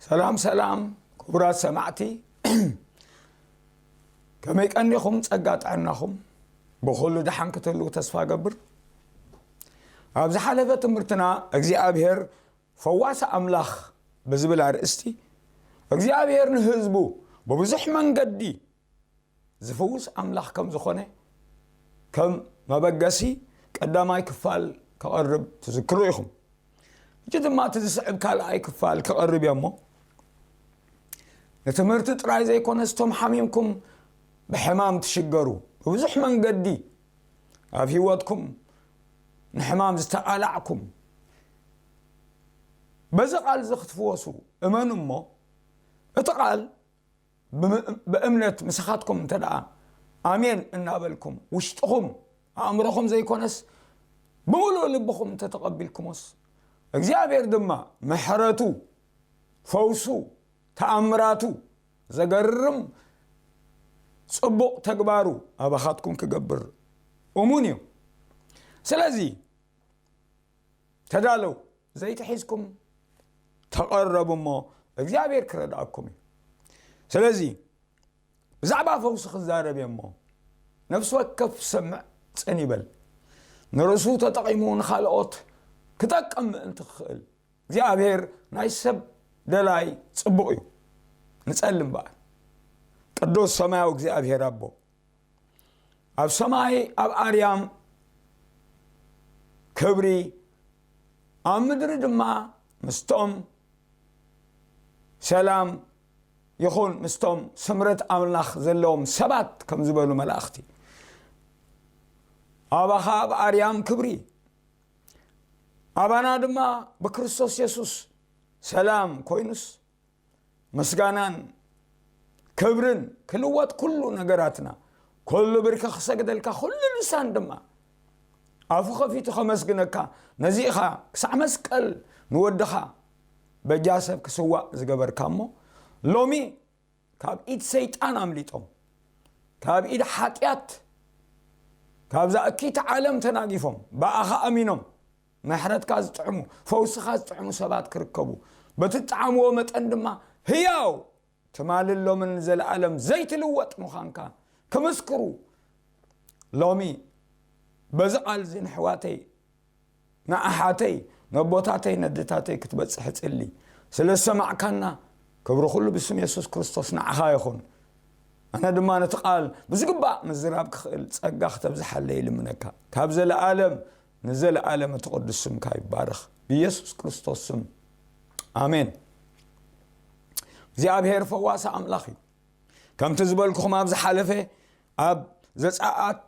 ሰላም ሰላም ክቡራት ሰማዕቲ፣ ከመይ ቀኒኹም? ጸጋ ጥዕናኹም ብኹሉ ደሓን ክትህልዉ ተስፋ እገብር። ኣብ ዝሓለፈ ትምህርትና እግዚኣብሔር ፈዋሲ ኣምላኽ ብዝብል ኣርእስቲ፣ እግዚኣብሔር ንህዝቡ ብብዙሕ መንገዲ ዝፍውስ ኣምላኽ ከም ዝኾነ ከም መበገሲ ቀዳማይ ክፋል ከቐርብ ትዝክሩ ኢኹም። ሕጂ ድማ እቲ ዝስዕብ ካልኣይ ክፋል ከቐርብ እየ እሞ፣ ንትምህርቲ ጥራይ ዘይኮነስ፣ እቶም ሓሚምኩም ብሕማም ትሽገሩ፣ ብብዙሕ መንገዲ ኣብ ህይወትኩም ንሕማም ዝተቓላዕኩም፣ በዚ ቃል እዚ ክትፍወሱ እመኑ እሞ፣ እቲ ቃል ብም-፣ ብእምነት ምሳኻትኩም እንተ ደኣ ኣሜን እናበልኩም፣ ውሽጥኹም፣ ኣእምሮኹም ዘይኮነስ ብምሉእ ልብኹም እንተተቐቢልኩሞስ፣ እግዚኣብሔር ድማ ምሕረቱ፣ ፈውሱ፣ ተኣምራቱ፣ ዘገርም ጽቡቕ ተግባሩ ኣባኻትኩም ክገብር እሙን እዩ። ስለዚ ተዳለው፣ ዘይቲ ሒዝኩም ተቐረቡ እሞ እግዚኣብሔር ክረድኣኩም እዩ። ስለዚ ብዛዕባ ፈውሲ ክዛረብ እየ እሞ፣ ነፍሲ ወከፍ ዝሰምዕ ጽን ይበል። ንርእሱ ተጠቒሙ ንኻልኦት ክጠቅም ምእንቲ ክኽእል፣ እግዚኣብሔር ናይ ሰብ ደላይ ጽቡቕ እዩ። ንጸሊ እምበኣር። ቅዱስ ሰማያዊ እግዚኣብሔር ኣቦ፣ ኣብ ሰማይ ኣብ ኣርያም ክብሪ፣ ኣብ ምድሪ ድማ ምስቶም ሰላም ይኹን ምስቶም ስምረት ኣምላኽ ዘለዎም ሰባት ከም ዝበሉ መላእኽቲ፣ ኣባኻ ኣብ ኣርያም ክብሪ፣ ኣባና ድማ ብክርስቶስ የሱስ ሰላም ኮይኑስ፣ ምስጋናን ክብርን ክልወጥ ኩሉ ነገራትና፣ ኩሉ ብርኪ ክሰግደልካ፣ ኩሉ ልሳን ድማ ኣፉ ከፊቱ ከመስግነካ፣ ነዚ ኢኻ ክሳዕ መስቀል ንወድኻ በጃ ሰብ ክስዋእ ዝገበርካ እሞ፣ ሎሚ ካብ ኢድ ሰይጣን ኣምሊጦም፣ ካብ ኢድ ሓጢኣት፣ ካብዛ እኪይቲ ዓለም ተናጊፎም፣ ብኣኻ ኣሚኖም፣ ምሕረትካ ዝጥዕሙ፣ ፈውስኻ ዝጥዕሙ ሰባት ክርከቡ፣ በቲ ዝጠዓምዎ መጠን ድማ ህያው ትማልን ሎምን ንዘለኣለም ዘይትልወጥ ምዃንካ ክምስክሩ፣ ሎሚ በዚ ቃል እዚ ንሕዋተይ፣ ንኣሓተይ፣ ነቦታተይ፣ ነድታተይ ክትበጽሕ እጽሊ። ስለ ዝሰማዕካና፣ ክብሪ ኩሉ ብስም የሱስ ክርስቶስ ንዓኻ ይኹን። ኣነ ድማ ነቲ ቃል ብዝግባእ ምዝራብ ክኽእል ጸጋ ክተብዝሓለይ ይልምነካ። ካብ ዘለኣለም ንዘለኣለም እቲ ቅዱስ ስምካ ይባረኽ። ብየሱስ ክርስቶስ ስም፣ ኣሜን። እግዚኣብሔር ፈዋሲ ኣምላኽ እዩ። ከምቲ ዝበልኩኹም፣ ኣብ ዝሓለፈ፣ ኣብ ዘጸኣት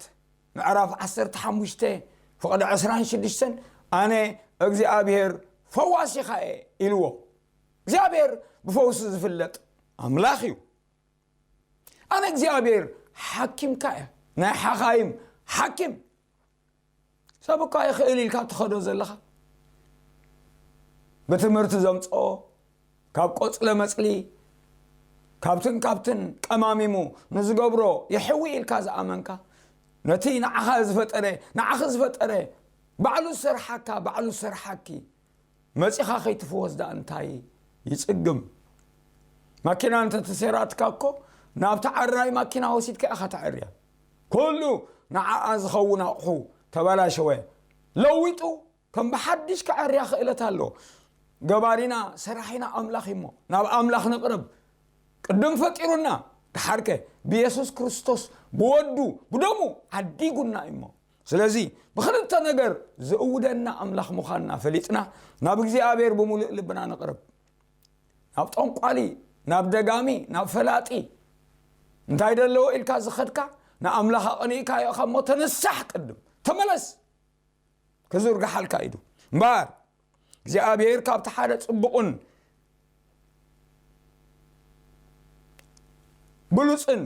ምዕራፍ ዓሰርተ ሓሙሽተ ፍቕዲ ዕስራን ሽዱሽተን፣ ኣነ እግዚኣብሔር ፈዋሲኻ እየ ኢልዎ። እግዚኣብሔር ብፈውሲ ዝፍለጥ ኣምላኽ እዩ። ኣነ እግዚኣብሔር ሓኪምካ እየ፣ ናይ ሓኻይም ሓኪም። ሰብ እኳ ይኽእል ኢልካ ትኸዶ ዘለኻ፣ ብትምህርቲ ዘምጽኦ፣ ካብ ቆጽለ መጽሊ፣ ካብትን ካብትን ቀማሚሙ ንዝገብሮ የሕዊ ኢልካ ዝኣመንካ፣ ነቲ ንዓኻ ዝፈጠረ፣ ንዓኺ ዝፈጠረ፣ ባዕሉ ዝሰርሓካ፣ ባዕሉ ዝሰርሓኪ፣ መጺኻ ከይትፍወስ ደኣ እንታይ ይጽግም? ማኪና እንተተሰይራትካ እኮ፣ ናብቲ ዓራይ ማኪና ወሲድካ ኢኻ ተዐርያ። ኩሉ ንዓኣ ዝኸውን ኣቑሑ ተበላሸወ፣ ለዊጡ ከም ብሓድሽ ክዐርያ ክእለት ኣሎ። ገባሪና ሰራሒና ኣምላኽ እዩ እሞ፣ ናብ ኣምላኽ ንቕረብ። ቅድም ፈጢሩና፣ ደሓርከ ብየሱስ ክርስቶስ፣ ብወዱ፣ ብደሙ ዓዲጉና እዩ እሞ። ስለዚ ብኽልተ ነገር ዝእውደና ኣምላኽ ምዃንና ፈሊጥና፣ ናብ እግዚኣብሔር ብምሉእ ልብና ንቕረብ። ናብ ጠንቋሊ፣ ናብ ደጋሚ፣ ናብ ፈላጢ፣ እንታይ ደለዎ ኢልካ ዝኸድካ፣ ንኣምላኽ ኣቐኒእካዮ ኢኻ እሞ፣ ተነሳሕ፣ ቅድም ተመለስ። ክዝርግሓልካ ኢዱ። እምበኣር እግዚኣብሔር ካብቲ ሓደ ጽቡቕን ብሉጽን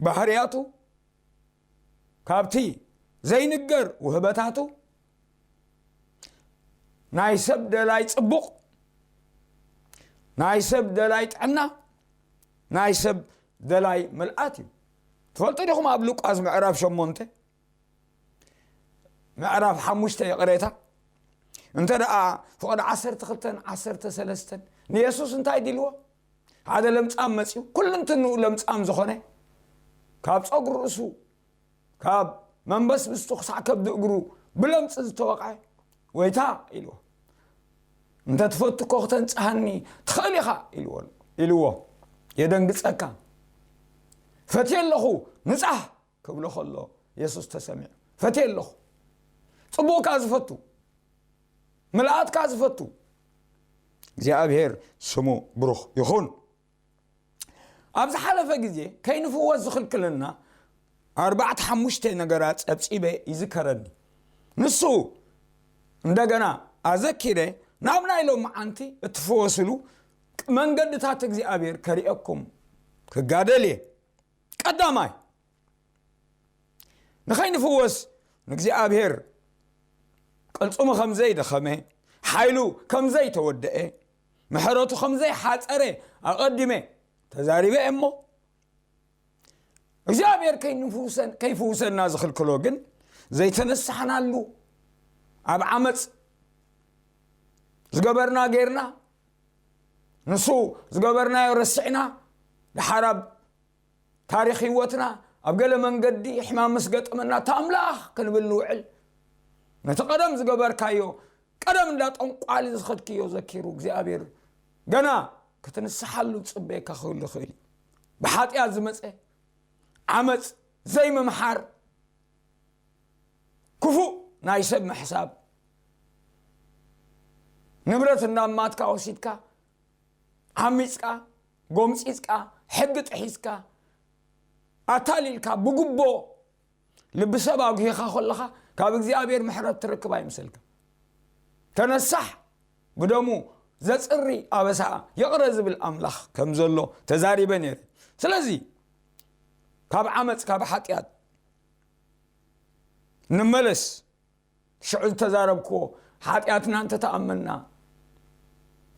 ባህርያቱ፣ ካብቲ ዘይንገር ውህበታቱ፣ ናይ ሰብ ደላይ ጽቡቕ፣ ናይ ሰብ ደላይ ጥዕና፣ ናይ ሰብ ደላይ ምልኣት እዩ። ትፈልጡ ዲኹም? ኣብ ሉቃስ ምዕራፍ ሸሞንተ፣ ምዕራፍ ሓሙሽተ፣ ይቕሬታ፣ እንተ ደኣ ፍቕዲ ዓሰርተ ክልተን ዓሰርተ ሰለስተን፣ ንየሱስ እንታይ ድልዎ? ሓደ ለምጻም መጺኡ፣ ኩልንትንኡ ለምጻም ዝኾነ፣ ካብ ጸጉሪ ርእሱ፣ ካብ መንበስብስቱ ክሳዕ ከብዲ እግሩ ብለምጺ ዝተወቕዐ፣ "ጎይታ" ኢልዎ፣ "እንተ ትፈቱ እኮ ክተንጽሃኒ ትኽእል ኢኻ" ኢልዎ፣ ኢልዎ። "የደንግጸካ፣ ፈትየ ኣለኹ፣ ንጻህ" ክብሎ ከሎ የሱስ ተሰሚዑ። "ፈትየ ኣለኹ"። ጽቡቕ ከኣ ዝፈቱ፣ ምልኣት ከኣ ዝፈቱ እግዚኣብሔር ስሙ ብሩኽ ይኹን። ኣብ ዝሓለፈ ግዜ ከይንፍወስ ዝኽልክለና ኣርባዕተ ሓሙሽተ ነገራት ጸብጺበ ይዝከረኒ። ንሱ እንደገና ኣዘኪረ ናብ ናይ ሎምዓንቲ እትፍወስሉ መንገድታት እግዚኣብሔር ከርእየኩም ክጋደል እየ። ቀዳማይ፣ ንኸይንፍወስ ንእግዚኣብሔር ቅልጽሙ ከም ዘይደኸመ፣ ሓይሉ ከም ዘይተወደአ፣ ምሕረቱ ከም ዘይሓጸረ ኣቐዲመ ተዛሪበ እየ እሞ፣ እግዚኣብሔር ከይንፍውሰን-፣ ከይፍውሰና ዝኽልክሎ ግን ዘይተነሳሕናሉ፣ ኣብ ዓመፅ ዝገበርና ጌርና፣ ንሱ ዝገበርናዮ ረሲዕና፣ ደሓር ኣብ ታሪኽ ህይወትና ኣብ ገለ መንገዲ ሕማም ምስ ገጠመና፣ "እታ ኣምላኽ" ክንብል ንውዕል። ነቲ ቀደም ዝገበርካዮ፣ ቀደም እንዳ ጠንቋሊ ዝኸድክዮ ዘኪሩ እግዚኣብሔር፣ ገና ክትንስሓሉ ዝጽበየካ ክህሉ ይኽእል እዩ። ብሓጢኣት ዝመጸ ዓመጽ፣ ዘይምምሓር፣ ክፉእ ናይ ሰብ ምሕሳብ፣ ንብረት እናማትካ ወሲድካ፣ ዓሚጽካ፣ ጎምጺጽካ፣ ሕጊ ጥሒስካ፣ ኣታሊልካ፣ ብጉቦ ልቢ ሰብ ኣጉሂኻ ከለኻ፣ ካብ እግዚኣብሔር ምሕረት ትረክብ ኣይምሰልካ። ተነሳሕ፣ ብደሙ ዘጽሪ ኣበሳ ይቕረ ዝብል ኣምላኽ ከም ዘሎ ተዛሪበ ነይረ። ስለዚ፣ ካብ ዓመጽ፣ ካብ ሓጢኣት ንመለስ። ሽዑ ዝተዛረብክዎ፣ ሓጢኣትና እንተተኣመና፣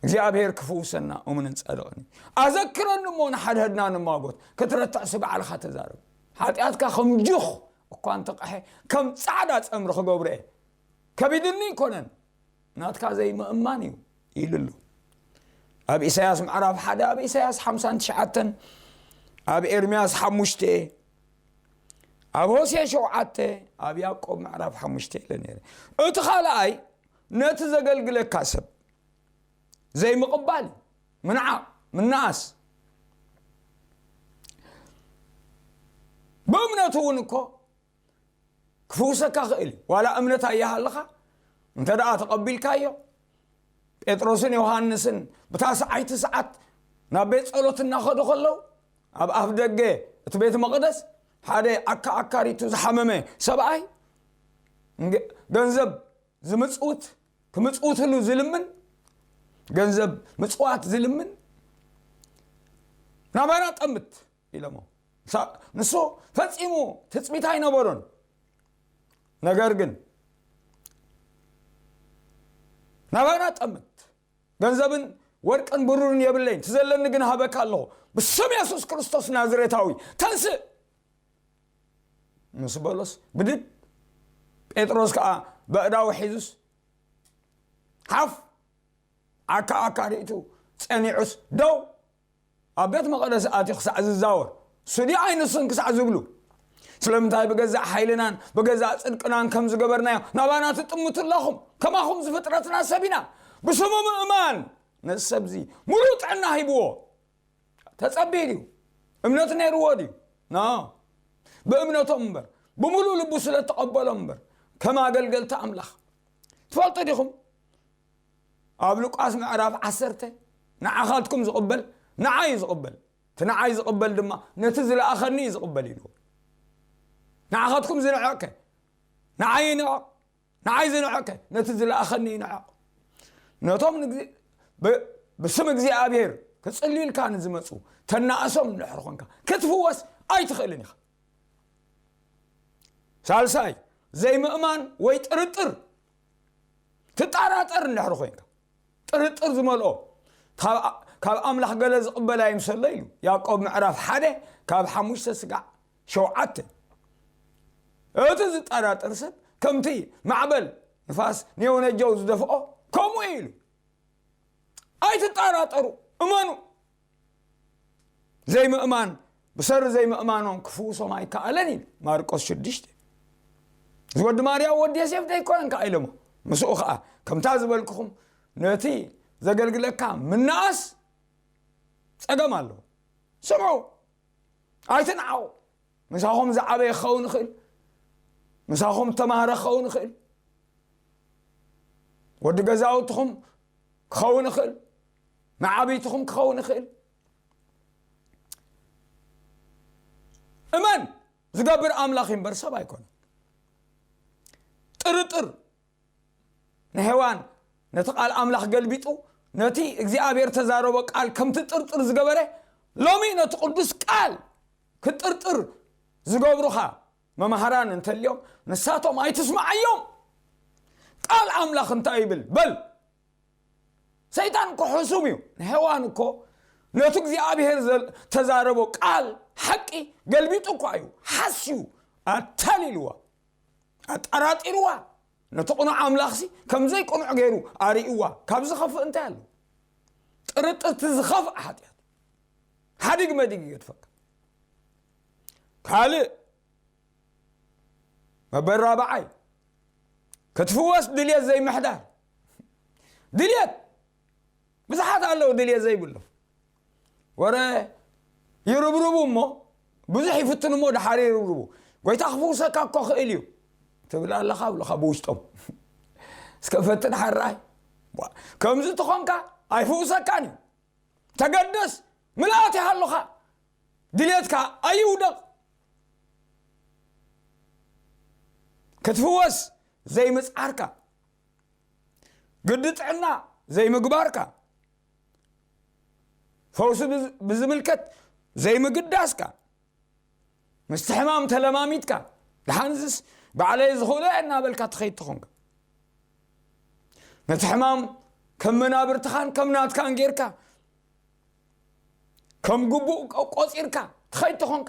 እግዚኣብሔር ክፍውሰና እሙንን ጻድቕን እዩ። ኣዘክረኒ እሞ ንሓድሕድና ንማጎት፣ ክትረትዕሲ ባዕልኻ ተዛረብ። ሓጢኣትካ ከም ጁኽ እኳ እንተቐሐ፣ ከም ጻዕዳ ጸምሪ ክገብሮ እየ። ከቢድኒ ኣይኮነን፣ ናትካ ዘይምእማን እዩ ኢሉ ኣሎ። ኣብ ኢሳያስ ምዕራፍ ሓደ፣ ኣብ ኢሳያስ ሓምሳን ትሽዓተን፣ ኣብ ኤርምያስ ሓሙሽተ፣ ኣብ ሆሴዕ ሸውዓተ፣ ኣብ ያዕቆብ ምዕራፍ ሓሙሽተ ኢለ ነይረ። እቲ ካልኣይ ነቲ ዘገልግለካ ሰብ ዘይምቕባል፣ ምንዓቕ፣ ምንኣስ። ብእምነቱ እውን እኮ ክፍውሰካ ክእል እዩ። ዋላ እምነት ኣይሃለኻ፣ እንተ ደኣ ተቐቢልካዮ፣ ጴጥሮስን ዮሃንስን ብታ ሰዓይቲ ሰዓት ናብ ቤት ጸሎት እናኸዱ ከለዉ፣ ኣብ ኣፍ ደገ እቲ ቤት መቕደስ ሓደ ዓካ ዓካሪቱ ዝሓመመ ሰብኣይ፣ እንገ-፣ ገንዘብ ዝምጽውት፣ ክምጽውትሉ ዝልምን፣ ገንዘብ ምጽዋት ዝልምን፣ "ናባና ጠምት" ኢሎሞ። ሳ-፣ ንሱ ፈጺሙ ትጽቢት ኣይነበሮን። ነገር ግን፣ "ናባና ጠምት፣ ገንዘብን ወርቅን ብሩርን የብለይን፣ እቲ ዘለኒ ግን ሃበካ ኣለኹ። ብስም የሱስ ክርስቶስ ናዝሬታዊ፣ ተንስእ!" ምስ በሎስ፣ ብድድ፣ ጴጥሮስ ከኣ በእዳዊ ሒዙስ፣ ሓፍ፣ ዓካ ዓካ ርእቱ ጸኒዑስ፣ ደው፣ ኣብ ቤት መቐደስ ኣትዩ ክሳዕ ዝዛወር፣ እሱ ድዩ ኣይንሱን ክሳዕ ዝብሉ፣ ስለምንታይ ብገዛእ ሓይልናን ብገዛእ ጽድቅናን ከም ዝገበርናዮ ናባና ትጥምቱ ኣለኹም? ከማኹም ዝፍጥረትና ሰብ ኢና። ብስሙ ምእማን ነዚ ሰብዚ ሙሉእ ጥዕና ሂብዎ። ተጸብዩ ድዩ? እምነት ነይርዎ ድዩ? ኖ። ብእምነቶም እምበር፣ ብምሉእ ልቡ ስለ እተቐበሎም እምበር፣ ከም ኣገልገልቲ ኣምላኽ። ትፈልጡ ዲኹም? ኣብ ሉቃስ ምዕራፍ ዓሰርተ፣ "ንዓኻትኩም ዝቕበል፣ ንዓይ እዩ ዝቕበል። እቲ ንዓይ ዝቕበል ድማ፣ ነቲ ዝለኣኸኒ እዩ ዝቕበል" ኢልዎ። ንዓኻትኩም ዝንዕቕ ከ? ንዓይ ይንዕቕ። ንዓይ ዝንዕቕ ከ? ነቲ ዝለኣኸኒ ይንዕቕ። ነቶም ንግዚ-፣ ብ-፣ ብስም እግዚኣብሔር ክጽልዩልካ ንዝመጹ፣ ተናእሶም እንድሕር ኾንካ፣ ክትፍወስ ኣይትኽእልን ኢኻ። ሳልሳይ፣ ዘይምእማን ወይ ጥርጥር፣ ትጠራጠር እንድሕር ኮይንካ፣ ጥርጥር ዝመልኦ፣ ካብ፣ ካብ ኣምላኽ ገለ ዝቕበል ኣይምሰሎ ኢሉ ያዕቆብ ምዕራፍ ሓደ ካብ ሓሙሽተ ስጋዕ ሸውዓተ። እቲ ዝጠራጠር ሰብ ከምቲ ማዕበል ንፋስ ኔው ነጀው ዝደፍኦ ከምኡ እዩ ኢሉ። ኣይትጠራጠሩ፣ እመኑ። ዘይምእማን ብሰሪ ዘይምእማኖም ክፍውሶም ኣይከኣለን ኢሉ ማርቆስ ሽዱሽተ። እዚ ወዲ ማርያም ወዲ ዮሴፍ ዘይኮነን ከኣ ኢሎሞ። ምስኡ ከኣ ከምታ ዝበልኩኹም ነቲ ዘገልግለካ ምናኣስ ጸገም ኣለዎ። ስምዑ፣ ኣይትንዓቑ። ምሳኹም ዝዓበየ ክኸውን ይኽእል፣ ምሳኹም ተማሃረ ክኸውን ይኽእል፣ ወዲ ገዛውትኹም ክኸውን ይኽእል፣ መዓብይትኹም ክኸውን ይኽእል። እመን ዝገብር ኣምላኽ እምበር ሰብ ኣይኮነን። ጥርጥር ንሔዋን ነቲ ቃል ኣምላኽ ገልቢጡ ነቲ እግዚኣብሔር ተዛረቦ ቃል ከምቲ ጥርጥር ዝገበረ፣ ሎሚ ነቲ ቅዱስ ቃል ክጥርጥር ዝገብሩኻ መማህራን እንተልዮም ንሳቶም ኣይትስማዓዮም። ቃል ኣምላኽ እንታይ ይብል በል። ሰይጣን እኮ ሕሱም እዩ። ንሔዋን እኮ ነቲ እግዚኣብሔር ዘል- ተዛረቦ ቃል ሓቂ ገልቢጡ እኳ እዩ ሓስዩ ኣታሊልዋ፣ ኣጠራጢርዋ። ነቲ ቅኑዕ ኣምላኽሲ ከም ዘይቅኑዕ ገይሩ ኣርእይዋ። ካብ ዝኸፍእ እንታይ ኣሎ? ጥርጥርቲ ዝኸፍእ ሓጢኣት ሓዲግ መዲግ ይገድፈካ። ካልእ መበል ራብዓይ ክትፍወስ ድልየት ዘይምሕዳር። ድልየት ብዙሓት ኣለዉ ድልየት ዘይብሎም። ወረ ይርብርቡ እሞ ብዙሕ ይፍትኑ እሞ ድሓር ይርብርቡ። ጎይታ ክፍውሰካ እኮ ክእል እዩ ትብል ኣለኻ ብለኻ ብውሽጦም። እስከ ፈትን ሓራይ ከምዚ ትኾንካ ኣይፍውሰካን እዩ። ተገደስ፣ ምልኣት ይሃሉኻ፣ ድልየትካ ኣይውደቕ። ክትፍወስ ዘይምጽዓርካ፣ ግዲ ጥዕና ዘይምግባርካ፣ ፈውሲ ብዝ- ብዝምልከት ዘይምግዳስካ፣ ምስቲ ሕማም ተለማሚድካ፣ ደሓንዝስ ባዕለይ ዝኽእሎ እየ እናበልካ ትኸይድ ተኾንካ፣ ነቲ ሕማም ከም መናብርትኻን ከም ናትካን ጌርካ ከም ግቡእ ቆ- ቆጺርካ ትኸይድ ተኾንካ፣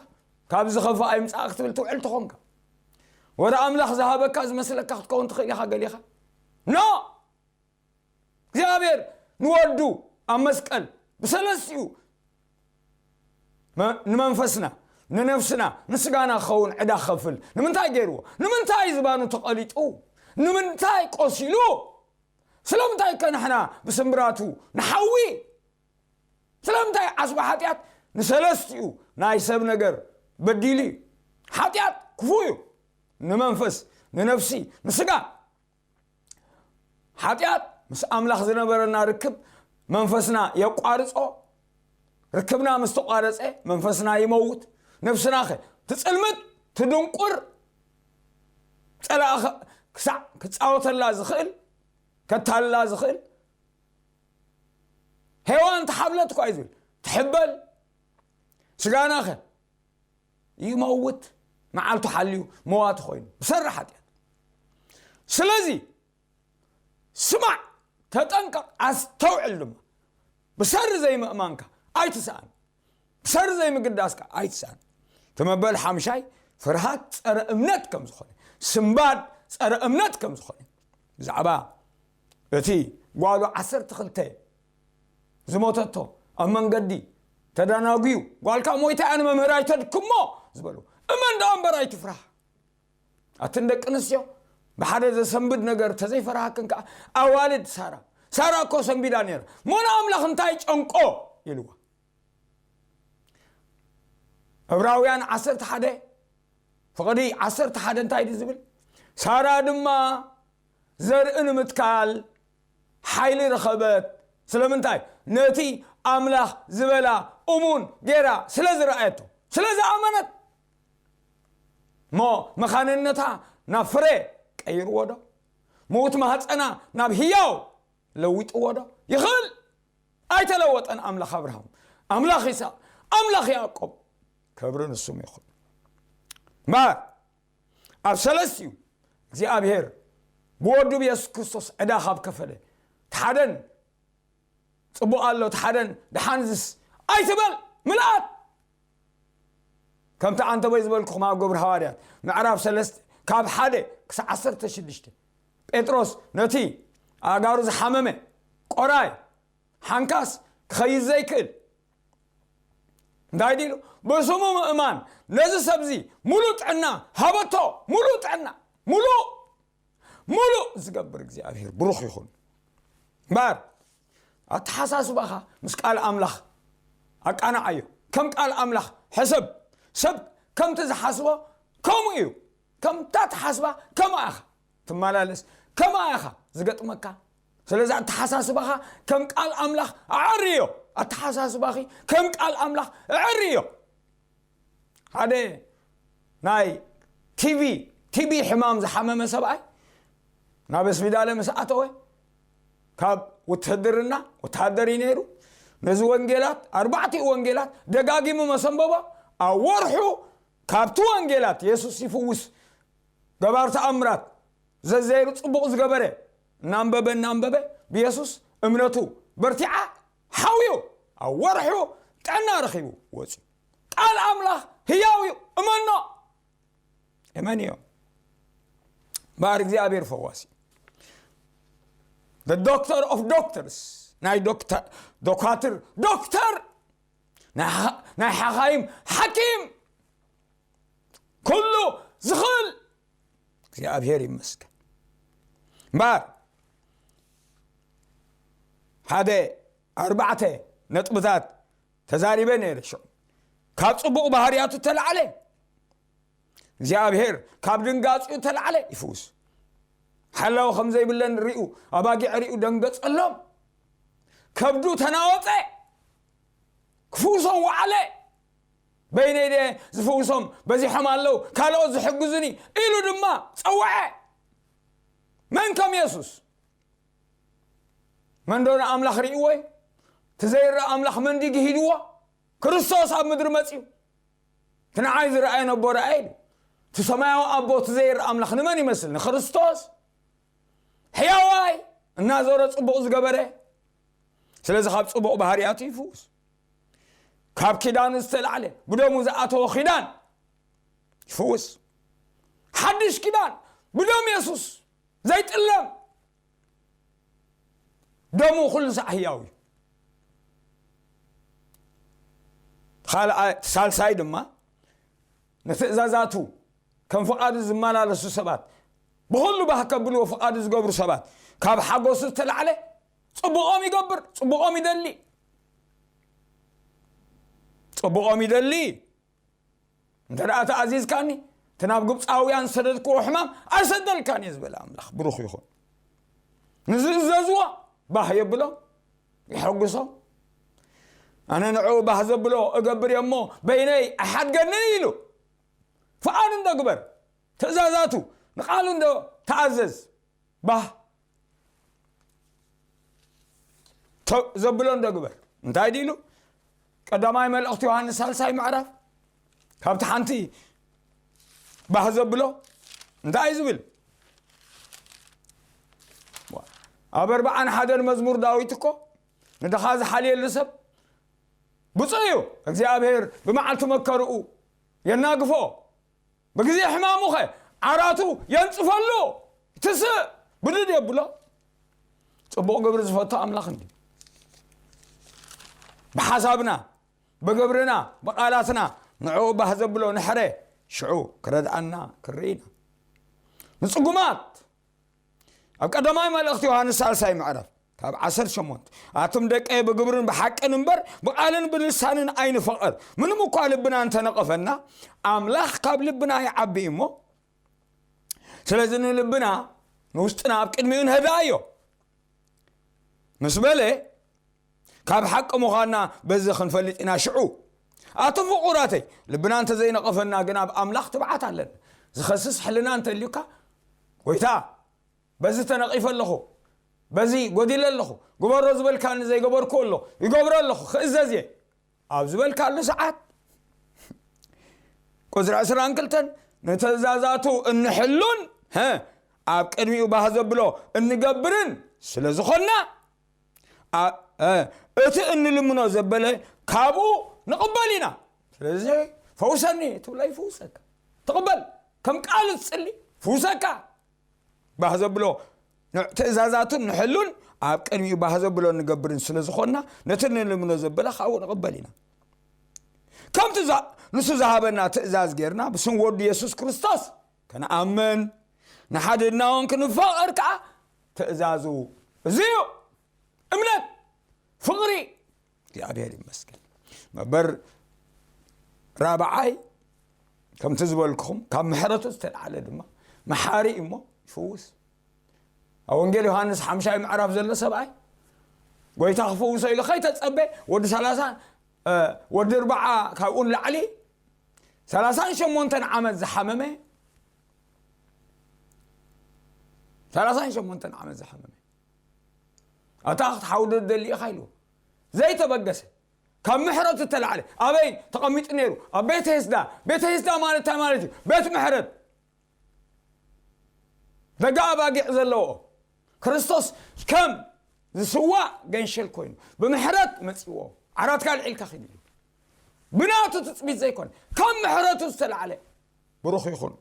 ካብ ዝኸፍእ ኣይምጻእ ክትብል ትውዕል ተኾንካ፣ ወረ ኣምላኽ ዝሃበካ ዝመስለካ ክትከውን ትኽእል ኢኻ ገሊኻ። ኖ እግዚኣብሔር ንወዱ ኣብ መስቀል ብሰለስቲኡ መ- ንመንፈስና፣ ንነፍስና፣ ንስጋና ክኸውን ዕዳ ክኸፍል ንምንታይ ገይርዎ? ንምንታይ ዝባኑ ተቐሊጡ? ንምንታይ ቆሲሉ? ስለምንታይ ከ ንሕና ብስምብራቱ ንሓዊ? ስለምንታይ ዓስቢ ሓጢኣት ንሰለስቲኡ ናይ ሰብ ነገር በዲሉ እዩ? ሓጢኣት ክፉእ እዩ። ንመንፈስ፣ ንነፍሲ፣ ንስጋ። ሓጢኣት ምስ ኣምላኽ ዝነበረና ርክብ መንፈስና የቋርጾ። ርክብና ምስ ተቋረጸ መንፈስና ይመውት። ነፍስናኸ ትጽልምት፣ ትድንቁር፣ ጸላእኸ ክሳዕ ክጻወተላ ዝኽእል፣ ከታልላ ዝኽእል። ሄዋን ተሓብለት እኳ እዩ ዝብል። ትሕበል። ስጋናኸ ይመውት፣ መዓልቱ ሓልዩ መዋቲ ኮይኑ ብሰሪ ሓጢኣት። ስለዚ ስማዕ፣ ተጠንቀቕ፣ ኣስተውዕል ድማ። ብሰሪ ዘይምእማንካ ኣይትስኣን። ብሰሪ ዘይምግዳስካ ኣይትስኣን። እቲ መበል ሓምሻይ ፍርሃት ጸረ እምነት ከም ዝኾነ፣ ስምባድ ጸረ እምነት ከም ዝኾነ፣ ብዛዕባ እቲ ጓሉ ዓሰርተ ክልተ ዝሞተቶ ኣብ መንገዲ ተደናጉዩ፣ ጓልካ ሞይታ እያ ንመምህር ኣይተድክሞ ዝበሉ። እመን ደኣ እምበር ኣይትፍራህ። ኣትን ደቂ ኣንስትዮ ብሓደ ዘሰንብድ ነገር ተዘይፈራሃክን ከዓ ኣዋልድ ሳራ፣ ሳራ እኮ ሰንቢዳ ነይራ፣ ሞና ኣምላኽ እንታይ ጨንቆ ኢልዋ። ዕብራውያን ዓሰርተ ሓደ ፍቕዲ ዓሰርተ ሓደ እንታይ ድዩ ዝብል? ሳራ ድማ ዘርኢ ንምትካል ሓይሊ ረኸበት። ስለምንታይ? ነቲ ኣምላኽ ዝበላ እሙን ገይራ ስለ ዝረኣየቶ፣ ስለ ዝኣመነት። እሞ መኻንነታ ናብ ፍረ ቀይርዎ ዶ? ምዉት ማህፀና ናብ ህያው ለዊጥዎ ዶ? ይኽእል። ኣይተለወጠን። ኣምላኽ ኣብርሃም፣ ኣምላኽ ይስሐቅ፣ ኣምላኽ ያዕቆብ፣ ክብሪ ንስሙ ይኹን። እምበር ኣብ ሰለስቲኡ እግዚኣብሔር ብወዱ ብየሱስ ክርስቶስ ዕዳ ካብ ከፈለ፣ እቲ ሓደን ጽቡቕ ኣሎ፣ እቲ ሓደን ደሓንዝስ ኣይትበል። ምልኣት ከምቲ ኣንተቦይ ዝበልኩኹም ኣብ ግብሪ ሃዋርያት ምዕራፍ ሰለስተ ካብ ሓደ ክሳብ ዓሰርተ ሽዱሽተ፣ ጴጥሮስ ነቲ ኣእጋሩ ዝሓመመ ቆራይ ሓንካስ ክኸይድ ዘይክእል። እንታይ ዲሉ? ብስሙ ምእማን ነዚ ሰብዚ ሙሉእ ጥዕና ሃበቶ። ሙሉእ ጥዕና፣ ሙሉእ ሙሉእ ዝገብር እግዚኣብሔር ብሩኽ ይኹን። እምበኣር ኣተሓሳስባኻ ምስ ቃል ኣምላኽ ኣቃናዓዮ። ከም ቃል ኣምላኽ ሕሰብ። ሰብ ከምቲ ዝሓስቦ ከምኡ እዩ። ከምታ ትሓስባ ከምኣ ኢኻ ትመላለስ፣ ከምኣ ኢኻ ዝገጥመካ። ስለዚ ኣተሓሳስባኻ ከም ቃል ኣምላኽ ኣዐርዮ። ኣተሓሳስባኺ ከም ቃል ኣምላኽ ኣዐርዮ። ሓደ ናይ ቲቪ ቲቪ ሕማም ዝሓመመ ሰብኣይ ናብ ስፒዳለ ምስ ኣተወ፣ ካብ ውትህድርና፣ ወተሃደር እዩ ነይሩ፣ ነዚ ወንጌላት፣ ኣርባዕቲኡ ወንጌላት ደጋጊሙ መሰንበቦ። ኣብ ወርሑ ካብቲ ወንጌላት የሱስ ይፍውስ፣ ገባር ተኣምራት ዘዘይሩ ጽቡቕ ዝገበረ እናንበበ እናንበበ ብየሱስ እምነቱ በርቲዓ፣ ሓውዩ ኣብ ወርሑ ጥዕና ረኺቡ ወፂኡ። ቃል ኣምላኽ ህያው እዩ፣ እመኖ። እመን እዮም። ባር እግዚኣብሔር ፈዋሲ፣ the doctor of doctors፣ ናይ ዶክተር፣ ዶካትር ዶክተር፣ ናይ ሓ- ናይ ሓኻይም ሓኪም፣ ኩሉ ዝኽእል እግዚኣብሔር ይመስገን። እምበኣር ሓደ ኣርባዕተ ነጥብታት ተዛሪበ ነይረ። ሽዑ ካብ ጽቡቕ ባህርያቱ ተላዕለ። እግዚኣብሔር ካብ ድንጋጺኡ ተላዕለ ይፍውስ። ሓላዊ ከም ዘይብለን ሪኡ፣ ኣባጊዕ ሪኡ ደንገጸሎም። ከብዱ ተናወጸ። ክፍውሶም ወዓለ። በይነይ ድየ ዝፍውሶም? በዚሖም ኣለዉ፣ ካልኦት ዝሕግዙኒ ኢሉ ድማ ጸውዐ። መን ከም የሱስ? መን ዶ ንኣምላኽ ርእይዎ እዩ? እቲ ዘይረኣ ኣምላኽ መን ድዩ ግሂድዎ? ክርስቶስ ኣብ ምድሪ መጺኡ፣ እቲ ንዓይ ዝረኣየ ነቦ ረኣየ ኢሉ። እቲ ሰማያዊ ኣቦ፣ እቲ ዘይረኣ ኣምላኽ ንመን ይመስል? ንክርስቶስ። ሕያዋይ እናዞረ ጽቡቕ ዝገበረ። ስለዚ ካብ ጽቡቕ ባህርያቱ ይፍውስ። ካብ ኪዳኑ ዝተላዕለ፣ ብደሙ ዝኣተወ ኪዳን ይፍውስ። ሓድሽ ኪዳን ብደም የሱስ ዘይጥለም። ደሙ ኩሉ ሳዕ ህያው እዩ። ካልኣይ፣ ሳልሳይ ድማ ንትእዛዛቱ ከም ፍቓዱ ዝመላለሱ ሰባት፣ ብኹሉ ባህ ከብልዎ ፍቓዱ ዝገብሩ ሰባት፣ ካብ ሓጎሱ ዝተላዕለ ጽቡቖም ይገብር፣ ጽቡቖም ይደሊ፣ ጽቡቖም ይደሊ። እንተ ደኣ ተኣዚዝካኒ፣ እቲ ናብ ግብፃውያን ዝሰደድክዎ ሕማም ኣይሰደልካን እየ ዝበለ ኣምላኽ ብሩኽ ይኹን። ንዝእዘዝዎ ባህ የብሎም፣ የሐጉሶም። ኣነ ንዕኡ ባህ ዘብሎ እገብር እየ እሞ በይነይ ኣይሓድገንን ኢሉ። ፍቓዱ እንዶ ግበር፣ ትእዛዛቱ፣ ንቓሉ እንዶ ተኣዘዝ። ባህ ተ- ዘብሎ እንዶ ግበር። እንታይ ዲሉ? ቀዳማይ መልእኽቲ ዮሃንስ ሳልሳይ ምዕራፍ ካብቲ ሓንቲ ባህ ዘብሎ እንታይ እዩ ዝብል? ኣብ ኣርባዓን ሓደን መዝሙር ዳዊት እኮ ንድኻ ዝሓልየሉ ሰብ ብፁዕ እዩ። እግዚኣብሔር ብመዓልቲ መከርኡ የናግፎ፣ ብግዜ ሕማሙኸ ዓራቱ የንጽፈሉ። ትስእ ብድድ የብሎ። ጽቡቕ ግብሪ ዝፈቱ ኣምላኽ እንዲ ብሓሳብና፣ ብግብርና፣ ብቓላትና ንዕኡ ባህ ዘብሎ ንሕረ፣ ሽዑ ክረድኣና ክርኢና። ንጽጉማት ኣብ ቀዳማይ መልእኽቲ ዮሃንስ ሳልሳይ ምዕራፍ ካብ ዓሰርተ ሸሞንተ፣ ኣቱም ደቀይ ብግብርን ብሓቅን እምበር ብቓልን ብልሳንን ኣይንፈቐር። ምንም እኳ ልብና እንተነቐፈና ኣምላኽ ካብ ልብና ይዓቢ እሞ፣ ስለዚ ንልብና ንውስጥና ኣብ ቅድሚኡ ንህድኣዮ ምስ በለ፣ ካብ ሓቂ ምዃንና በዚ ክንፈልጥ ኢና። ሽዑ ኣቱም ፍቑራተይ፣ ልብና እንተዘይነቐፈና ግን ኣብ ኣምላኽ ትብዓት ኣለና። ዝኸስስ ሕልና እንተልዩካ፣ ጎይታ በዚ ተነቒፈ ኣለኹ፣ በዚ ጎዲለ ኣለኹ፣ ግበሮ ዝበልካኒ ዘይገበርኩ ኣሎ፣ ይገብሮ ኣለኹ፣ ክእዘዝ እየ ኣብ ዝበልካሉ ሰዓት፣ ቁፅሪ ዕስራን ክልተን ንትእዛዛቱ እንሕሉን፣ ሀ፣ ኣብ ቅድሚኡ ባህ ዘብሎ እንገብርን ስለ ዝኾንና፣ ኣ- እ፣ እቲ እንልምኖ ዘበለ ካብኡ ንቕበል ኢና። ስለዚ ፈውሰኒ ትብሎ ይፍውሰካ። ትቕበል፣ ከም ቃሉ ትጽሊ፣ ፍውሰካ። ባህ ዘብሎ ን- ትእዛዛቱን ንሕሉን ኣብ ቅድሚኡ ባህ ዘብሎ ንገብርን ስለ ዝኾንና፣ ነቲ ንልምኖ ዘበለ ካብኡ ንቕበል ኢና። ከምቲ ዛ-፣ ንሱ ዝሃበና ትእዛዝ ጌርና፣ ብስም ወዱ የሱስ ክርስቶስ ክንኣምን፣ ንሓድና እውን ክንፋቐር ከኣ ትእዛዙ እዚ እዩ። እምነት፣ ፍቕሪ፣ እግዚኣብሔር ይመስገን። መበር ራብዓይ፣ ከምቲ ዝበልኩኹም፣ ካብ ምሕረቱ ዝተልዓለ ድማ መሓሪ እዩ እሞ ይፍውስ። ኣብ ወንጌል ዮሃንስ ሓምሻይ ምዕራፍ ዘሎ ሰብኣይ፣ ጎይታ ክፍውሶ ኢሉ ከይተጸበ፣ ወዲ ሰላሳ፣ እ፣ ወዲ ኣርብዓ ካብኡ ንላዕሊ፣ ሰላሳን ሸሞንተን ዓመት ዝሓመመ፣ ሰላሳን ሸሞንተን ዓመት ዝሓመመ፣ ኣታ ክትሓውዶ ትደሊ ኢኻ ኢሉ ዘይተበገሰ፣ ካብ ምሕረቱ እተላዕለ፣ ኣበይ ተቐሚጡ ነይሩ? ኣብ ቤተ ሄስዳ። ቤተ ሄስዳ ማለት እንታይ ማለት እዩ? ቤት ምሕረት። ደጋ ኣባጊዕ ዘለዎ። ክርስቶስ ከም ዝስዋእ ገንሸል ኮይኑ፣ ብምሕረት መጺዎ። ዓራትካ ኣልዒልካ ኪድ ኢሉ። ብናቱ ትጽቢት ዘይኮነ፣ ካብ ምሕረቱ ዝተላዕለ። ብሩኽ ይኹን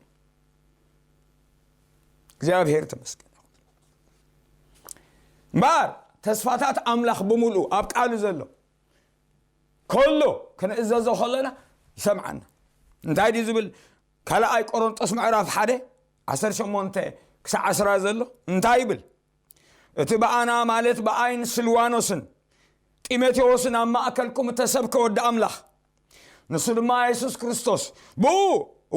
እግዚኣብሔር ተመስገን። እምበኣር ተስፋታት ኣምላኽ ብምሉኡ ኣብ ቃሉ ዘሎ ከሎ ክንእዘዞ ከለና ይሰምዓና። እንታይ ድዩ ዝብል? ካልኣይ ቆሮንጦስ ምዕራፍ ሓደ ዓሰርተ ሸሞንተ ክሳዕ ዓስራ ዘሎ እንታይ ይብል? እቲ ብኣና ማለት ብኣይን ስልዋኖስን ጢሞቴዎስን ኣብ ማእከልኩም እተሰብከ ወዲ ኣምላኽ፣ ንሱ ድማ የሱስ ክርስቶስ፣ ብኡ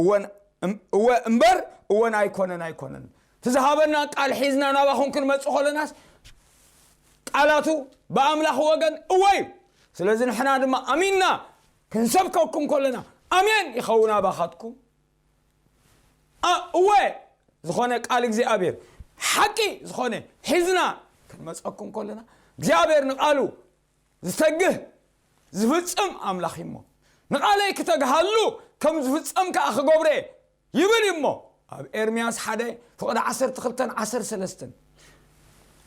እወን-፣ እም-፣ እወ እምበር እወን ኣይኮነን፣ ኣይኮነን። እቲ ዝሃበና ቃል ሒዝና ናባኹም ክንመጽእ ከለናስ፣ ቃላቱ ብኣምላኽ ወገን እወ እዩ። ስለዚ ንሕና ድማ ኣሚንና ክንሰብከኩም ከለና፣ ኣሜን ይኸውን ኣባኻትኩም። ኣ-፣ እወ ዝኾነ ቃል እግዚኣብሔር፣ ሓቂ ዝኾነ ሒዝና ክንመጸኩም ከለና፣ እግዚኣብሔር ንቃሉ ዝተግህ ዝፍጽም ኣምላኽ እዩ እሞ፣ ንቃለይ ክተግሃሉ ከም ዝፍጸም ከኣ ክገብረ ይብል እዩ እሞ፣ ኣብ ኤርምያስ ሓደ ፍቕዲ ዓሰርተ ክልተን ዓሰርተ ሰለስተን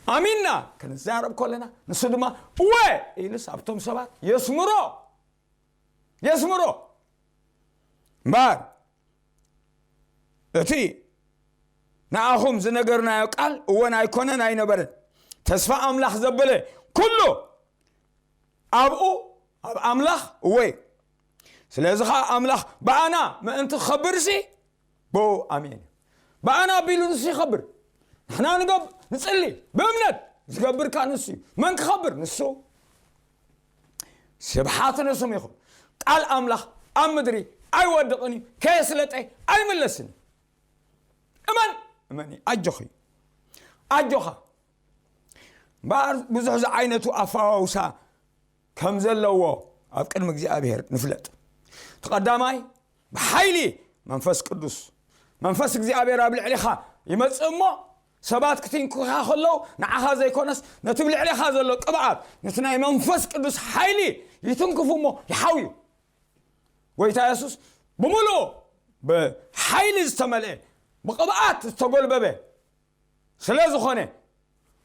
ኣሚንና ክንዛረብ ከለና፣ ንሱ ድማ እወ ኢሉስ ኣብቶም ሰባት የስምሮ፣ የስምሮ። እምበኣር እቲ ንኣኹም ዝነገርናዮ ቃል እወን ኣይኮነን ኣይነበረን። ተስፋ ኣምላኽ ዘበለ ኩሉ ኣብኡ፣ ኣብ ኣምላኽ እወ እዩ። ስለዚ ኸዓ ኣምላኽ ብኣና ምእንቲ ክኸብርሲ ብኡ ኣሜን እዩ። ብኣና ኣቢሉ ንሱ ይኸብር። ንሕና ንገብ-፣ ንጽሊ ብእምነት ዝገብር ከኣ ንሱ እዩ። መን ክኸብር? ንሱ። ስብሓት ንስም ይኹን። ቃል ኣምላኽ ኣብ ምድሪ ኣይወድቕን እዩ፣ ከየስለጠ ኣይምለስን እዩ። እመን፣ እመን እዩ። ኣጆኺ፣ ኣጆኻ። እምበኣር ብዙሕ ዝዓይነቱ ኣፈዋውሳ ከም ዘለዎ ኣብ ቅድሚ እግዚኣብሔር ንፍለጥ። እቲ ቀዳማይ፣ ብሓይሊ መንፈስ ቅዱስ። መንፈስ እግዚኣብሔር ኣብ ልዕሊኻ ይመጽእ እሞ፣ ሰባት ክትንክፉኻ ከለዉ፣ ንዓኻ ዘይኮነስ፣ ነቲ ብልዕሊኻ ዘሎ ቅብኣት፣ ነቲ ናይ መንፈስ ቅዱስ ሓይሊ ይትንክፉ እሞ ይሓውዩ። ጎይታ የሱስ ብምሉኡ ብሓይሊ ዝተመልአ፣ ብቕብኣት ዝተጎልበበ ስለ ዝኾነ፣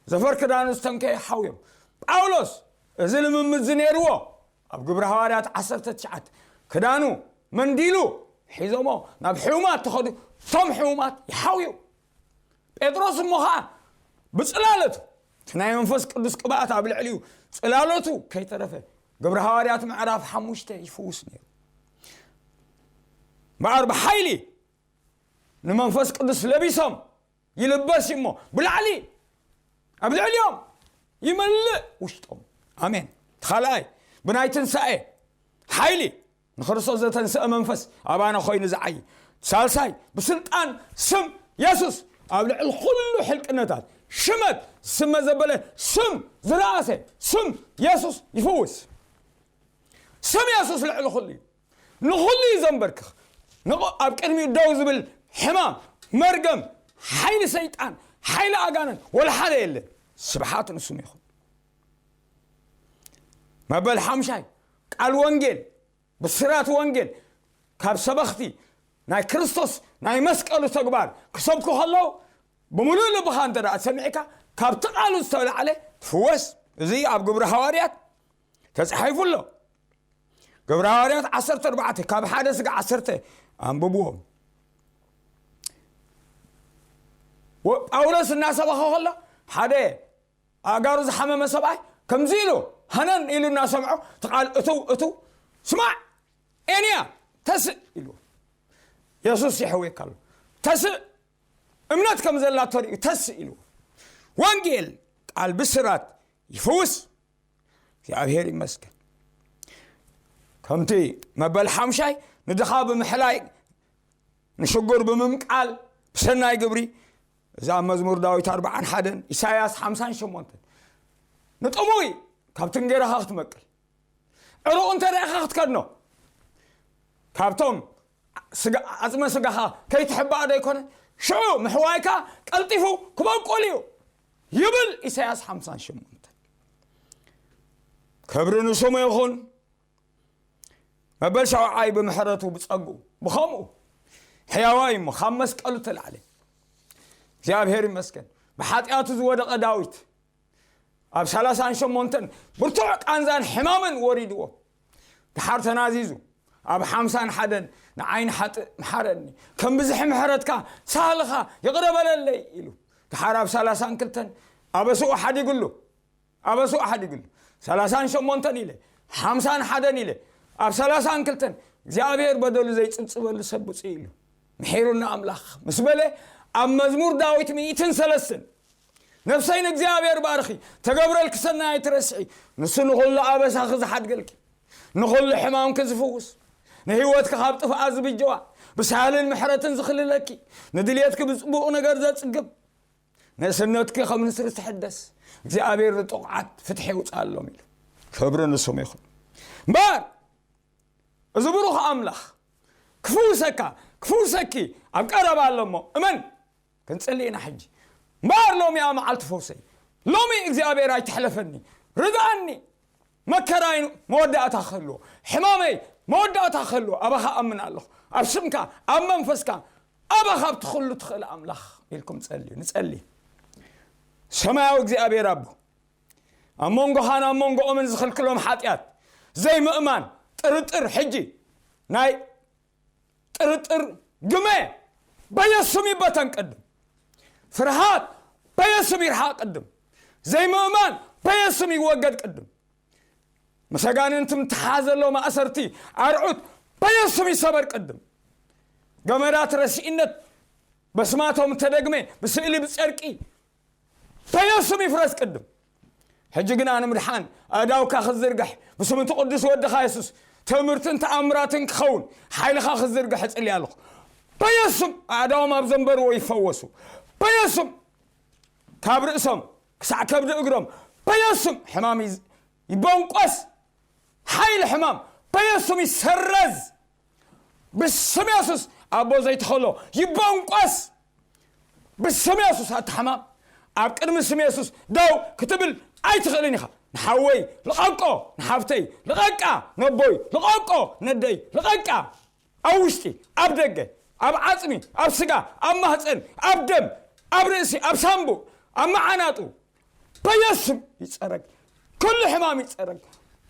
ዘፈር ክዳኑ ዝተንከየ ሓውዮም። ጳውሎስ እዚ ልምምድ እዚ ነይርዎ። ኣብ ግብሪ ሃዋርያት ዓሰርተ ትሽዓተ ክዳኑ መንዲሉ ሒዞሞ ናብ ሕሙማት ተኸዱ፣ እቶም ሕሙማት ይሓውዩ። ጴጥሮስ እሞ ኸዓ ብጽላለቱ፣ እቲ ናይ መንፈስ ቅዱስ ቅብኣት ኣብ ልዕሊኡ ጽላለቱ ከይተረፈ፣ ግብሪ ሃዋርያት ምዕራፍ ሓሙሽተ ይፍውስ ነይሩ። እምበኣር ብሓይሊ ንመንፈስ ቅዱስ ለቢሶም ይልበስ እሞ ብላዕሊ ኣብ ልዕሊኦም ይመልእ ውሽጦም። ኣሜን። እቲ ካልኣይ ብናይ ትንሳኤ ሓይሊ ንክርስቶስ ዘተንስአ መንፈስ ኣባና ኮይኑ ዝዓይ። ሳልሳይ ብስልጣን ስም የሱስ ኣብ ልዕሊ ኩሉ ሕልቅነታት ሽመት ስመ ዘበለ ስም ዝረኣሰ ስም የሱስ ይፍውስ። ስም የሱስ ልዕሊ ኩሉ እዩ። ንኹሉ እዩ ዘንበርክኽ። ንቑ-፣ ኣብ ቅድሚኡ ደው ዝብል ሕማም፣ መርገም፣ ሓይሊ ሰይጣን፣ ሓይሊ ኣጋንንት ወላ ሓደ የለን። ስብሓት ንስሙ ይኹን። መበል ሓምሻይ ቃል ወንጌል፣ ብስራት ወንጌል ካብ ሰበኽቲ ናይ ክርስቶስ ናይ መስቀሉ ተግባር ክሰብኩ ከለዉ ብምሉእ ልብኻ እንተ ደኣ ሰሚዕካ ካብቲ ቃሉ ዝተላዕለ ትፍወስ። እዚ ኣብ ግብሪ ሃዋርያት ተጻሒፉ ኣሎ። ግብረ ሃዋርያት ዓሰርተ ኣርባዕተ ካብ ሓደ ስጋ ዓሰርተ ኣንብብዎም። ወ-፣ ጳውሎስ እናሰበኸ ከሎ ሓደ ኣእጋሩ ዝሓመመ ሰብኣይ ከምዚ ኢሉ፣ ሃነን ኢሉ እናሰምዖ፣ እቲ ቃል፣ "እትው፣ እትው፣ ስማዕ፣ ኤንያ፣ ተስእ" ኢሉ። የሱስ ይሕውየካ ኣሎ። "ተስእ፣ እምነት ከም ዘላቶ ርእዩ፣ ተስእ" ኢሉ። ወንጌል፣ ቃል ብስራት ይፍውስ። እግዚኣብሔር ይመስገን። ከምቲ መበል ሓምሻይ፣ ንድኻ ብምሕላይ፣ ንሽጉር ብምምቃል፣ ብሰናይ ግብሪ፣ እዛ ኣብ መዝሙር ዳዊት ኣርብዓን ሓደን፣ ኢሳይያስ ሓምሳን ሸሞንተን፣ ንጥሙይ ካብቲ እንጌራኻ ክትመቅል፣ ዕሩቕ እንተ ደኣ ኢኻ ክትከድኖ፣ ካብቶም ስጋ-፣ ዓጽመ ስጋኻ ከይትሕባእ ዶ ኣይኮነ? ሽዑ ምሕዋይካ ቀልጢፉ ክበቁል እዩ፣ ይብል ኢሳይያስ ሓምሳን ሸሞንተን። ክብሪ ንስሙ ይኹን። መበል ሸውዓይ ብምሕረቱ ብጸግኡ ብኸምኡ ሕያዋይ እሞ ካብ መስቀሉ ተላዕለ። እግዚኣብሔር ይመስገን። ብሓጢኣቱ ዝወደቐ ዳዊት ኣብ ሰላሳን ሸሞንተን ብርቱዕ ቃንዛን ሕማምን ወሪድዎ። ድሓር ተናዚዙ ኣብ ሓምሳን ሓደን፣ "ንዓይ ንሓጥእ ምሓረኒ፣ ከም ብዝሒ ምሕረትካ ሳህልኻ ይቕረ በለለይ" ኢሉ። ድሓር ኣብ ሰላሳን ክልተን ኣበስኡ ሓዲግሉ፣ ኣበስኡ ሓዲግሉ። ሰላሳን ሸሞንተን ኢለ፣ ሓምሳን ሓደን ኢለ፣ ኣብ ሰላሳን ክልተን እግዚኣብሔር በደሉ ዘይጽብጽበሉ ሰብ ብፁዕ ኢሉ። ምሒሩና ኣምላኽ ምስ በለ፣ ኣብ መዝሙር ዳዊት ሚእትን ሰለስተን፣ "ነፍሰይ ንእግዚኣብሔር ባርኺ፣ ተገብረልኪ ሰናይ ኣይትረስዒ፣ ንሱ ንኹሉ ኣበሳኺ ዝሓድገልኪ፣ ንኹሉ ሕማምኪ ዝፍውስ፣ ንህይወትኪ ካብ ጥፍኣት ዝብጀዋ፣ ብሳህልን ምሕረትን ዝኽልለኪ፣ ንድልየትኪ ብጽቡቕ ነገር ዘጽግብ፣ ንእስነትኪ ከም ንስሪ ትሕደስ፣ እግዚኣብሔር ንጥቑዓት ፍትሒ የውፅኣሎም" ኢሉ። ክብሪ ንስሙ ይኹን። እምበር እዚ ብሩኽ ኣምላኽ ክፍውሰካ፣ ክፍውሰኪ ኣብ ቀረባ ኣሎ እሞ እመን። ክንጽሊ ኢና ሕጂ። እምበኣር ሎሚ እያ መዓልቲ ፈውሰይ። ሎሚ እግዚኣብሔር ኣይትሕለፈኒ። ርድኣኒ። መከራይ መወዳእታ ክህልዎ፣ ሕማመይ መወዳእታ ክህልዎ ኣባኻ ኣምን ኣለኹ። ኣብ ስምካ፣ ኣብ መንፈስካ፣ ኣባኻ ኣብቲ ኩሉ ትኽእል ኣምላኽ ኢልኩም ጸልዩ። ንጸሊ። ሰማያዊ እግዚኣብሔር ኣቦ፣ ኣብ መንጎኻን ኣብ መንጎኦምን ዝኽልክሎም ሓጢኣት፣ ዘይምእማን፣ ጥርጥር፣ ሕጂ ናይ ጥርጥር ግመ በየሱም ይበተን ቅድም። ፍርሃት በየሱም ይርሓቕ ቅድም። ዘይምእማን በየሱም ይወገድ ቅድም። ምስ ኣጋንንቲ ምትሓዝ ዘሎ ማእሰርቲ ኣርዑት በየሱም ይሰበር ቅድም። ገመዳት ረሲእነት በስማቶም ተደግመ ብስእሊ ብጨርቂ በየሱም ይፍረስ ቅድም። ሕጂ ግና ንምድሓን ኣእዳውካ ክትዝርግሕ፣ ብስም እቲ ቅዱስ ወድኻ የሱስ ትእምርትን ተኣምራትን ክኸውን ሓይልኻ ክትዝርግሕ እጽሊ ኣለኹ። በየሱም ኣእዳዎም ኣብ ዘንበርዎ ይፈወሱ። በየሱም ካብ ርእሶም ክሳዕ ከብዲ እግሮም በየሱም ሕማም ይዝ-፣ ይበንቆስ። ሓይል ሕማም በየሱም ይሰረዝ። ብስም የሱስ ኣቦ ዘይተኸሎ ይበንቆስ። ብስም የሱስ ኣቲ ሕማም ኣብ ቅድሚ ስም የሱስ ደው ክትብል ኣይትኽእልን ኢኻ። ንሓወይ ልቐቆ፣ ንሓፍተይ ልቐቃ፣ ነቦይ ልቐቆ፣ ነደይ ልቐቃ። ኣብ ውሽጢ፣ ኣብ ደገ፣ ኣብ ዓጽሚ፣ ኣብ ስጋ፣ ኣብ ማህፀን፣ ኣብ ደም፣ ኣብ ርእሲ፣ ኣብ ሳምቡእ፣ ኣብ መዓናጡ፣ በየሱም ይጸረግ። ኩሉ ሕማም ይጸረግ።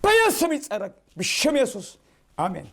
በየሱም ይጸረግ። ብሽም የሱስ። ኣሜን።